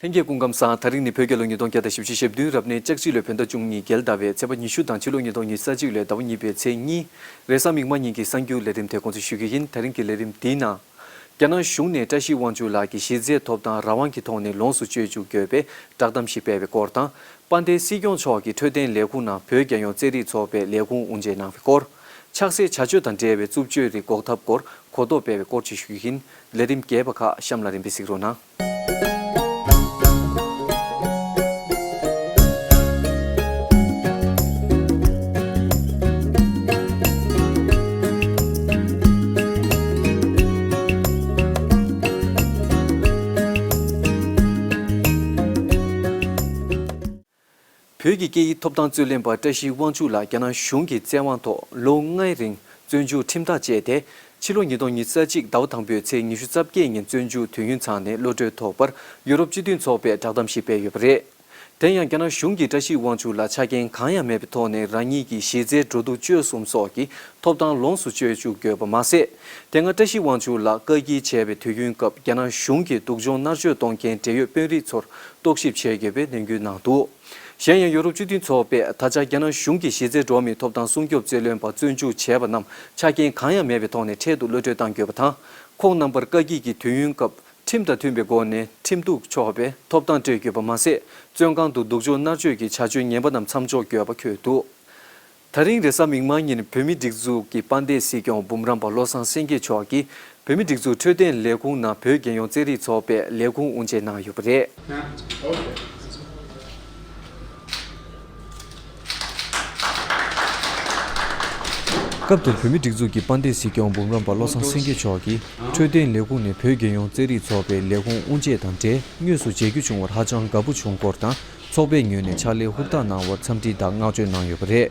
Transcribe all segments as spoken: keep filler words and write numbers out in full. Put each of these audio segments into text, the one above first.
ལྷན་རྒྱས་སྐུ་ཁམས་བཟང་། དེ་རིང་ནི་བོད་རྒྱལ་ལོ་ཉིས་སྟོང་བརྒྱ་དང་བཞི་བཅུ་ཞེ་བདུན། རབ་གནས་ལྕགས་བྱི་ལོའི་བོད་ཟླ་བཅུ་གཉིས་རྒྱལ་ཟླ་བའི་ཚེས་པ་ཉི་ཤུ་དང་ཕྱི་ལོ་ཉིས་སྟོང་ཉི་ཤུ་རྩ་གཅིག་ལོའི་ཟླ་བ་གཉིས་པའི་ཚེས་གཉིས། རེས་གཟའ་མིག་དམར་ཉིན་གྱི་གསར་འགྱུར་ལས་རིམ་དེ་འགོ་འཛུགས་ཞུ་རྒྱུ་ཡིན། དེ་རིང་གི་ལས་རིམ་འདིའི་ནང་། རྒྱ་ནག་གཞུང་ནས་བཀྲ་ཤིས་དབང་ཕྱུག་ལགས་ཀྱི་གཞི་རྩའི་ཐོབ་ཐང་རང་དབང་གི་ཐོག་ནས་ལོངས་སུ་སྤྱོད་བཅུག་དགོས་པའི་བསྒྲགས་གཏམ་ཞིག་སྤེལ་བའི་སྐོར་དང་། དཔལ་ལྡན་སྲིད་སྐྱོང་མཆོག་གིས་འཕྲོད་བསྟེན་ལས་ཁུངས་ནང་བོད་རྒྱལ་ཡོངས་རྩེད་རིགས་ཚོགས་པའི་ལས་ཁུངས་དབུ་འབྱེད་གནང་བའི་སྐོར། ཆགས་སྲེད་བྱ་སྤྱོད་དང་འབྲེལ་བའི་རྩུབ་སྤྱོད་རིགས་འགོག་ཐབས་སྐོར་གོ་རྟོགས་སྤེལ་བའི་སྐོར་བཅས་ཞུ་རྒྱུ་ཡིན། ལས་རིམ་རྒྱས་པ་ཁག་གཤམ་ལ་རིམ་པས་གཟིགས་རོགས་གནང་། བོད་ཀྱི་སྐད་ཡིག་ཐོབ་ཐང་རྩོད་ལེན་པ་བཀྲ་ཤིས་དབང་ཕྱུག་ལགས་རྒྱ་ནག་གཞུང་གི་བཙན་དབང་ཐོག་ལོ་ལྔའི་རིང་བཙོན་འཇུག་ཁྲིམས་ཐག་བཅད་དེ། ཕྱི་ལོ་ཉིས་སྟོང་ཉི་ཤུ་རྩ་གཅིག་ཟླ་བ་དང་པོའི་ཚེས་ཉི་ཤུ་རྩ་བརྒྱད་ཉིན་བཙོན་འཇུག་དུས་ཡུན་ཚང་ནས་གློད་གྲོལ་ཐོབ་པར་ཡུ་རོབ་སྤྱི་མཐུན་ཚོགས་པས་བསྒྲགས་གཏམ་ཞིག་སྤེལ་ཡོད་པ་རེད། དེ་ཡང་རྒྱ་ནག་གཞུང་གིས་བཀྲ་ཤིས་དབང་ཕྱུག་ལ་ཆ་རྐྱེན་གང་ཡང་མེད་པའི་ཐོག་ནས་རང་ཉིད་ཀྱི་གཞི་རྩའི་འགྲོ་འདུག་སྤྱོད་གསུམ་སོགས་ཀྱི་ཐོབ་ཐང་ལོངས་སུ་སྤྱོད་བཅུག་དགོས་པ་མ་ཟད། དེ་སྔ་བཀྲ་ཤིས་དབང་ཕྱུག་ལགས་བཀག་སྐྱིལ་བྱས་པའི་དུས་ཡུན་སྐབས་རྒྱ་ནག་གཞུང་གིས་སྡུག་སྦྱོང་མནར་གཅོད་གཏོང་མཁན་འབྲེལ་ཡོད་དཔོན་རིགས་ཚོར་རྟོག་ཞིབ་བྱེད་དགོས་པའི་ནན་སྐུལ་གནང་འདུག་གཞན་ཡང་ཡོ་རོབ་སྤྱི་མཐུན་ཚོགས་པས་ད་ཆ་རྒྱ་ནག་གཞུང་གིས་གཞི་རྩའི་འགྲོ་བ་མིའི་ཐོབ་ཐང་སྲུང་སྐྱོབ་རྩོད་ལེན་པ་བཙོན་འཇུག་བྱས་པ་རྣམས་ཆ་རྐྱེན་གང་ཡང་མེད་པའི་ཐོག་ནས་འཕྲལ་དུ་གློད་གྲོལ་གཏང་དགོས་པ་དང་། ཁོང་རྣམ་པར་བཀག་སྐྱིལ་གྱི་དུས་ཡུན་སྐབས་ཁྲིམས་དང་མཐུན་པའི་སྒོ་ནས་ཁྲིམས་གཏུག་ཆོག་པའི་ཐོབ་ཐང་སྤྲོད་དགོས་པ་མ་ཟད། བཙོན་ཁང་དུ་སྡུག་སྦྱོང་མནར་གཅོད་ཀྱི་བྱ་སྤྱོད་ངན་པ་རྣམས་མཚམས་འཇོག་དགོས་པ་འཁོད་འདུག་ད་རིང་རེས་གཟའ་མིག་དམར་ཉིན་བོད་མིའི་སྒྲིག་འཛུགས་ཀྱི་དཔལ་ལྡན་སྲིད་སྐྱོང་འབུམ་རམས་པ་བློ་བཟང་སེང་གེ་མཆོག་གིས་བོད་མིའི་སྒྲིག་འཛུགས་འཕྲོད་བསྟེན་ལས་ཁུངས་ནང་བོད་རྒྱལ་ཡོངས་རྩེད་རིགས་ཚོགས་པའི་ལས་ཁུངས་དབུ་འབྱེད་གནང་ཡོད་པ་རེད། སྐབས་དེར་བོད་མིའི་སྒྲིག་འཛུགས་ཀྱི་དཔལ་ལྡན་སྲིད་སྐྱོང་འབུམ་རམས་པ་བློ་བཟང་སེང་གེ་མཆོག་གིས་འཕྲོད་བསྟེན་ལས་ཁུངས་ནས་བོད་རྒྱལ་ཡོངས་རྩེད་རིགས་ཚོགས་པའི་ལས་ཁུངས་དབུ་འབྱེད་དང་འབྲེལ་དངོས་སུ་མཇལ་རྒྱུ་བྱུང་བར་ཧ་ཅང་དགའ་པོ་བྱུང་སྐོར་དང་། ཚོགས་པའི་ངོས་ནས་ཕྱག་ལས་ཧུར་ཐག་གནང་བར་འཚམས་འདྲི་དང་བསྔགས་བརྗོད་གནང་ཡོད་པ་རེད།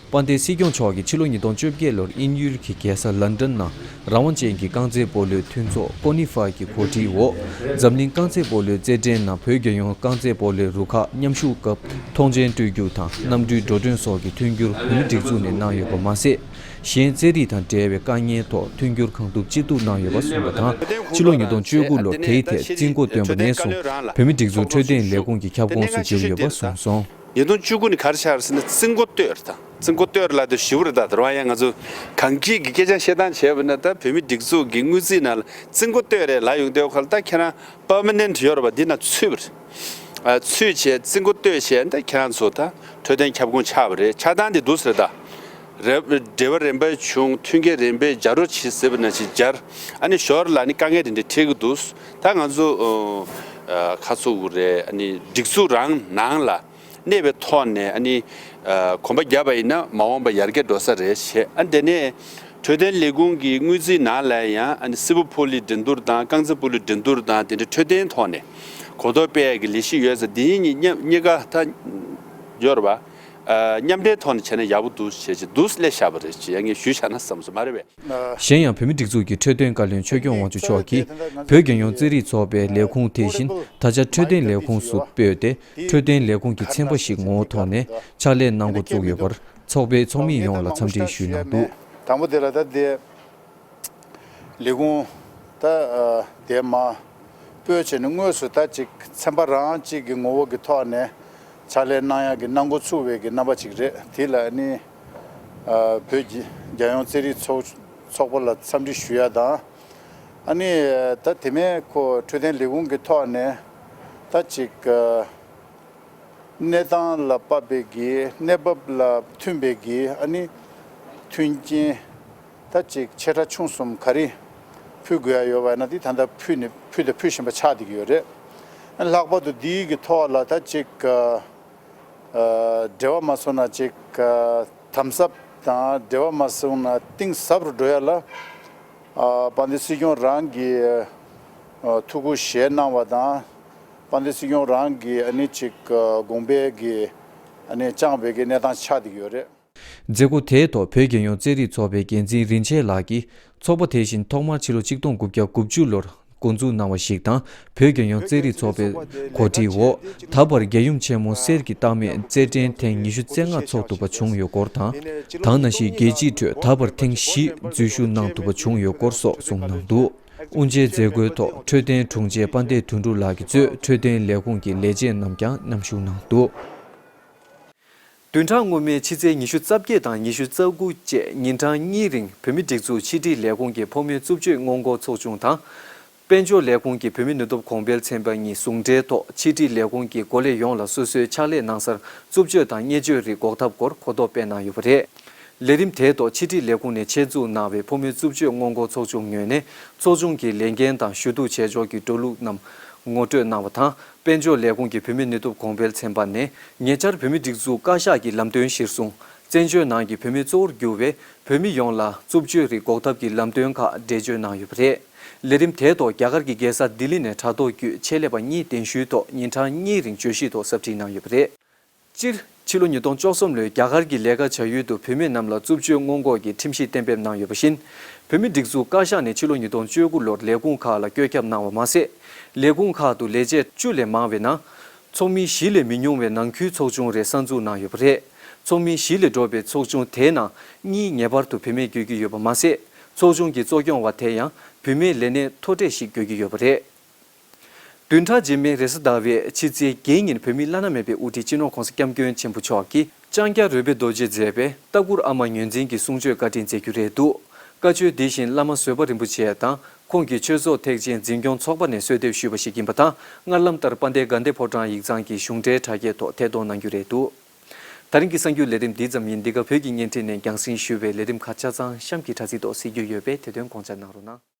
དཔལ་ལྡན་སྲིད་སྐྱོང་མཆོག་གིས་ཕྱི་ལོ་ཉིས་སྟོང་བཅོ་བརྒྱད་ལོར་དབྱིན་ཡུལ་གྱི་རྒྱལ་ས་ལན་ཀྲན་ནང་རང་དབང་ཅན་གྱི་རྐང་རྩེད་སྤོ་ལོའི་མཐུན་ཚོགས་ཀོ་ནི་ཧྥ་གི་གོ་སྒྲིག་འོག་འཛམ་གླིང་རྐང་རྩེད་སྤོ་ལོའི་རྩེད་འགྲན་ནང་བོད་རྒྱལ་ཡོངས་རྐང་རྩེད་སྤོ་ལོའི་རུ་ཁག་མཉམ་ཞུགས་སྐབས་མཐོང་མཆན་སྤྲོད་རྒྱུ་དང་གནམ་གྲུའི་འགྲོ་གྲོན་སོགས་ཀྱི་མཐུན་འགྱུར་བོད་མིའི་སྒྲིག་འཛུགས་ནས་གནང་ཡོད་པ་མ་ཟད། གཞན་རྩེད་རིགས་དང་འབྲེལ་བའི་དཀའ་ངལ་ཐོག་མཐུན་འགྱུར་གང་ཐུབ་ཅི་ཐུབ་གནང་ཡོད་པ་གསུངས་པ་དང་། ཕྱི་ལོ་ཉིས་སྟོང་བཅུ་དགུ་ལོར་དེའི་ཐད་རྩིས་འགོ་བཏོན་པ་ནས་བཟུང་བོད་མིའི་སྒྲིག་འཛུགས་འཕྲོད་བསྟེན་ལས་ཁུངས་ཀྱི་ཁྱབ་ཁོངས་སུ་གྱུར་ཡོད་པ་གསུངས་སོང་། ཉིས་སྟོང་བཅུ་དགུ་ནས་ག་རེ་ཆགས་རེད་ཟེར་ན། རྩིས་འགོ་བཏོན་རེད་ད། རྩིས་འགོ་བཏོན་རེད་ལབ་དུས་ཞིབ་རེད་ད། དེ་རང་ཡང་ང་ཚོ་གངས་སྐྱིད་ཀྱི་སྐད་ཆ་བཤད་སྟངས་བྱས་པ་ན། ད་བོད་མི་སྒྲིག་འཛུགས་ཀྱི་དངུལ་རྩིས་ནང་ལ་རྩིས་འགོ་བཏོན་རེད་ལབ་ཡོང་དུས་ཁ་ལ། ད་ཁྱེད་རང་པར་མ་ནེན་ཊི་ཡོད་རེད་པ། འདི་ནང་ཚུད་པ་རེད། ཨ། ཚུད་བྱས་རྩིས་འགོ་བཏོན་བྱས། ད་ཁྱེད་རང་ཚོ་ད་འཕྲོད་བསྟེན་ཁྱབ་ཁོངས་ཆགས་པ་རེད། ཆགས་སྟངས་འདི་འདུག་ཟེར་ད། རེ། འབྲེལ་བ་རིམ་པས་བྱུང་། མཐུན་རྐྱེན་རིམ་པས་སྦྱར་རོགས་བྱེད་ཟེར་བ་ནང་བཞིན་སྦྱར། ཨ་ནི་ཞོར་ལ་ནི་དཀའ་ངལ་དེ་འདྲ་འཕྲད་ཀྱི་འདུག་ད་ང་ཚོ། ཨ། ཁ་ཚུགས་རེད། ཨ་ནི་སྒྲིག་འཛུགས་རང་ནང་ལ་གནས་པའི་ཐོག་ནས། ཨ་ནི། ཨ། གོམ་པ་བརྒྱབ་པ་ཡིན་ན་མ་འོངས་པ་ཡར་རྒྱས་འགྲོ་ས་རེད་བྱས། ཨ། དེ་ནས་འཕྲོད་བསྟེན་ལས་ཁུངས་ཀྱི་དངུལ་རྩིས་ནང་ལ་ཡང་། ཨ་ནི་སྲིད་པ་ཕུལ་ལི་འགྲན་བསྡུར་དང་རྐང་རྩེད་སྤོ་ལོའི་འགྲན་བསྡུར་དང་དེ་འདྲའི་འཕྲོད་བསྟེན་ཐོག་ནས་གོ་རྟོགས་སྤེལ་ཡག་གི་ལས་གཞི་ཡོད་ཙང་། འདི་གཉིས་མཉམ། གཉིས་ཀ་ད་ཡོད་རེད་པ། ཨ། མཉམ་འབྲེལ་ཐོག་ནས་བྱས་ན་ཡག་པོ་འདུག་བྱས་བྱས་འདུག་སླེབས་བཞག་པ་རེད་ཅེས་ཡང་ངས་ཞུས་བཞག་ན་བསམ་སོང་། མ་རེད་པས། གཞན་ཡང་བོད་མིའི་སྒྲིག་འཛུགས་ཀྱི་འཕྲོད་བསྟེན་བཀའ་བློན་ཆོས་སྐྱོང་དབང་ཕྱུག་མཆོག་གིས་བོད་རྒྱལ་ཡོངས་རྩེད་རིགས་ཚོགས་པའི་ལས་ཁུངས་དེ་བཞིན་ད་ཆ་འཕྲོད་བསྟེན་ལས་ཁུངས་སུ་སྤོས་ཏེ། འཕྲོད་བསྟེན་ལས་ཁུངས་ཀྱི་ཚན་པ་ཞིག་ངོ་བོ་ཐོག་ནས་ཕྱག་ལས་གནང་འགོ་བཙུགས་ཡོད་པར་ཚོགས་པའི་ཚོགས་མི་ཡོངས་ལ་འཚམས་འདྲི་ཞུས་གནང་འདུག་དང་པོ་དེ་ལ་ད་དེ། ལས་ཁུངས་ད། ཨ། དེ་མ་སྤོས་བྱས་ནས་དངོས་སུ་ད་ཅིག་ཚན་པ་རང་གཅིག་གི་ངོ་བོ་གི་ཐོག་ནས་ཕྱག་ལས་གནང་ཡག་གི་གནང་འགོ་ཚུགས་པའི་གི་རྣམ་པ་ཅིག་རེད། དེ་ལ་ནི། ཨ། བོད་ཀྱི་རྒྱལ་ཡོངས་རྩེད་རིགས་ཚོགས། ཚོགས་པ་ལ་འཚམས་འདྲི་ཞུ་ཡ་དང་། ཨ་ནི་ད་དེ་མིན་ཁོ་འཕྲོད་བསྟེན་ལས་ཁུངས་ཀྱི་ཐོག་ནས་ད་ཅིག་ཨ། གནས་སྟངས་ལ་དཔག་པའི་གི། གནས་བབ་ལ་མཐུན་པའི་གི། ཨ་ནི་མཐུན་རྐྱེན་ད་ཅིག་ཆེ་ཕྲ་ཆུང་གསུམ་ག་རེ་ཕུལ་དགོས་ཡ་ཡོད་པ་ན། དེ་ད་ལྟ་ཕུལ་ནས། ཕུལ་དང་ཕུལ་བཞིན་པ་ཆགས་བསྡད་ཀྱི་ཡོད་རེད། ཨ། ལྷག་པར་དུ་འདིའི་གི་ཐོག་ལ་ད་ཅིག་ཨ། ཨ། འབྲེལ་བ་མ་སོང་ན་ཅིག་ཨ། དམ་ཟབ་དང་འབྲེལ་བ་མ་སོང་ན་གཏིང་ཟབ་རུ་འགྲོ་ཡ་ལ། ཨ། དཔལ་ལྡན་སྲིད་སྐྱོང་རང་གིས། ཨ། ཐུགས་ཁུར་བཞེས་གནང་བ་དང་། དཔལ་ལྡན་སྲིད་སྐྱོང་རང་གིས་ཨ་ནི་ཅིག་ཨ། དགོངས་པའི་གི། ཨ་ནི་བཅངས་པའི་གི་གནས་སྟངས་ཆགས་བསྡད་ཀྱི་ཡོད་རེད། མཛད་སྒོ་དེའི་ཐོག་བོད་རྒྱལ་ཡོངས་རྩེད་རིགས་ཚོགས་པའི་འགན་འཛིན་རིན་ཆེན་ལགས་ཀྱིས། ཚོགས་པ་དེ་བཞིན་ཐོག་མར་ཕྱི་ལོ་ཆིག་སྟོང་དགུ་བརྒྱ་དགུ་བཅུ་ལོར་འགོ་འཛུགས་གནང་བ་ཞིག་དང་། བོད་རྒྱལ་ཡོངས་རྩེད་རིགས་ཚོགས་པའི་གོ་སྒྲིག་འོག་ད་བར་རྒྱལ་ཡུམ་ཆེན་མོ་གསེར་གྱི་རྟགས་མའི་རྩེད་འགྲན་ཐེངས་ཉི་ཤུ་རྩ་ལྔ་འཚོགས་ཐུབ་པ་བྱུང་ཡོད་སྐོར་དང་། ད་ག་ནང་བཞིན་རྒྱལ་སྤྱིའི་ཁྲོད་ད་བར་ཐེངས་བཞི་འཛུལ་ཞུགས་གནང་ཐུབ་པ་བྱུང་ཡོད་སྐོར་སོགས་གསུངས་གནང་འདུག་དབུ་འབྱེད་མཛད་སྒོའི་ཐོག་འཕྲོད་བསྟེན་དྲུང་ཆེ་དཔལ་ལྡན་དོན་གྲུབ་ལགས་ཀྱིས་གཙོས་འཕྲོད་བསྟེན་ལས་ཁུངས་ཀྱི་ལས་བྱེད་རྣམས་ཀྱང་མཉམ་ཞུགས་གནང་འདུག་བདུན་ཕྲག་སྔོན་མའི་ཕྱི་ཚེས་ཉི་ཤུ་རྩ་བརྒྱད་དང་ཉི་ཤུ་རྩ་དགུ་བཅས་ཉིན་གྲངས་གཉིས་རིང་བོད་མིའི་སྒྲིག་འཛུགས་ཕྱི་དྲིལ་ལས་ཁུངས་ཀྱི་ཕོ་མོའི་རྩུབ་སྤྱོད་སྔོན་འགོག་ཚོགས་ཆུང་དང་། དཔལ་འབྱོར་ལས་ཁུངས་ཀྱི་བུད་མེད་ནུས་སྟོབས་གོང་འཕེལ་ཚན་པ་གཉིས་ཟུང་འབྲེལ་ཐོག་ཕྱི་དྲིལ་ལས་ཁུངས་ཀྱི་འགོ་ལས་ཡོངས་ལ་སོ་སོའི་ཕྱག་ལས་གནང་སར་རྩུབ་སྤྱོད་དང་བརྙས་བཅོས་རིགས་འགོག་ཐབས་སྐོར་གོ་རྟོགས་སྤེལ་གནང་ཡོད་པ་རེད། ལས་རིམ་དེའི་ཐོག་ཕྱི་དྲིལ་ལས་ཁུངས་ནས་ཆེད་འཛུགས་གནང་བའི་ཕོ་མོའི་རྩུབ་སྤྱོད་སྔོན་འགོག་ཚོགས་ཆུང་ངོས་ནས་ཚོགས་ཆུང་གི་ལས་འགན་དང་ཞུ་གཏུག་བྱེད་ཕྱོགས་ཀྱི་འགྲོ་ལུགས་རྣམས་ངོ་སྤྲོད་གནང་བ་དང་། དཔལ་འབྱོར་ལས་ཁུངས་ཀྱི་བུད་མེད་ནུས་སྟོབས་གོང་འཕེལ་ཚན་པ་ནས་ཉེ་ཆར་བོད་མིའི་སྒྲིག་འཛུགས་བཀའ་ཤག་གི་ལམ་སྟོན་གཞིར་བཟུང་བཙན་བྱོལ་ནང་གི་བོད་མི་གཙོ་བོར་གྱུར་བའི་བོད་མི་ཡོངས་ལ་རྩུབ་སྤྱོད་རིགས་འགོག་ཐབས་ཀྱི་ལམ་སྟོན་ཁག་འགྲེལ་བརྗོད་གནང་ཡོད་པ་རེད། ལས་རིམ་དེའི་ཐོག་རྒྱ་གར་གྱི་རྒྱལ་ས་ལྡི་ལི་ནས་དྲ་ཐོག་བརྒྱུད་ཆེད་ལས་པ་གཉིས་གདན་ཞུའི་ཐོག་ཉིན་གྲངས་གཉིས་རིང་བརྗོད་གཞིའི་ཐོག་ཟབ་ཁྲིད་གནང་ཡོད་པ་རེད། སྤྱིར། ཕྱི་ལོ་ཉིས་སྟོང་བཅུ་གསུམ་ལོའི་རྒྱ་གར་གྱི་ལས་ཀ་བྱ་ཡུལ་དུ་བུད་མེད་རྣམས་ལ་རྩུབ་སྤྱོད་སྔོན་འགོག་གི་ཁྲིམས་གཞི་གཏན་འབེབས་གནང་ཡོད་པ་བཞིན། བོད་མིའི་སྒྲིག་འཛུགས་བཀའ་ཤག་ནས་ཕྱི་ལོ་ཉིས་སྟོང་བཅུ་དགུ་ལོར་ལས་ཁུངས་ཁག་ལ་བཀོད་ཁྱབ་གནང་བ་མ་ཟད། ལས་ཁུངས་ཁག་ཏུ་ལས་བྱེད་བཅུ་ལས་མང་བའི་ནང་། ཚོགས་མི་བཞི་ལས་མི་ཉུང་བའི་ནང་ཁུལ་ཚོགས་ཆུང་རེ་གསར་འཛུགས་གནང་ཡོད་པ་རེད། ཚོགས་མི་བཞི་ལས་འགྲོ་བའི་ཚོགས་ཆུང་དེའི་ནང་གཉིས་ངེས་པར་དུ་བུད་མེད་དགོས་ཀྱི་ཡོད་པ་མ་ཟད། ཚོགས་ཆུང་གི་གཙོ་སྐྱོང་བ་དེ་ཡང་བུད་མེད་ལས་སྣེ་མཐོ་གྲས་ཤིག་དགོས་ཀྱི་ཡོད་པ་རེད། བདུན་ཕྲག་རྗེས་མའི་རེས་གཟའ་ཟླ་བའི་ཕྱི་ཚེས་བརྒྱད་ཉིན་བོད་མིའི་བླ་ན་མེད་པའི་དབུ་ཁྲིད་སྤྱི་ནོར་༧གོང་ས་༧སྐྱབས་མགོན་ཆེན་པོ་མཆོག་གིས་ལྕང་སྐྱ་རོལ་པའི་རྡོ་རྗེས་མཛད་པའི་ལྟ་མགུར་ཨ་མ་ངོས་འཛིན་གྱི་གསུང་ཆོས་བཀའ་དྲིན་མཛད་རྒྱུ་རེད་འདུག་བཀའ་ཆོས་འདི་བཞིན་བླ་མ་བཟོད་པ་རིན་པོ་ཆེ་དང་ཁོང་གི་ཆོས་ཚོགས་ཐེག་ཆེན་འཛིན་སྐྱོང་ཚོགས་པ་ནས་གསོལ་འདེབས་ཞུས་པ་ཞིག་ཡིན་པ་དང་། སྔར་ལམ་ལྟར་དཔལ་ལྡན་དགའ་ལྡན་ཕོ་བྲང་ཡིག་ཚང་གི་གཞུང་འབྲེལ་དྲ་རྒྱའི་ཐོག་ཐད་གཏོང་གནང་རྒྱུ་རེད་འདུག་ད་རིང་གི་གསར་འགྱུར་ལས་རིམ་འདི་ཙམ་ཡིན། འདི་ག་བོད་ཀྱི་བརྙན་འཕྲིན་ནས་རྒྱང་སྲིང་ཞུ་བའི་ལས་རིམ་ཁག་ཆ་ཚང་གཤམ་གྱི་དྲ་ཚིགས་ཐོག་གཟིགས་རྒྱུ་ཡོད་པས་དེ་དོན་དགོངས་འཇགས་གནང་རོགས་གནང་།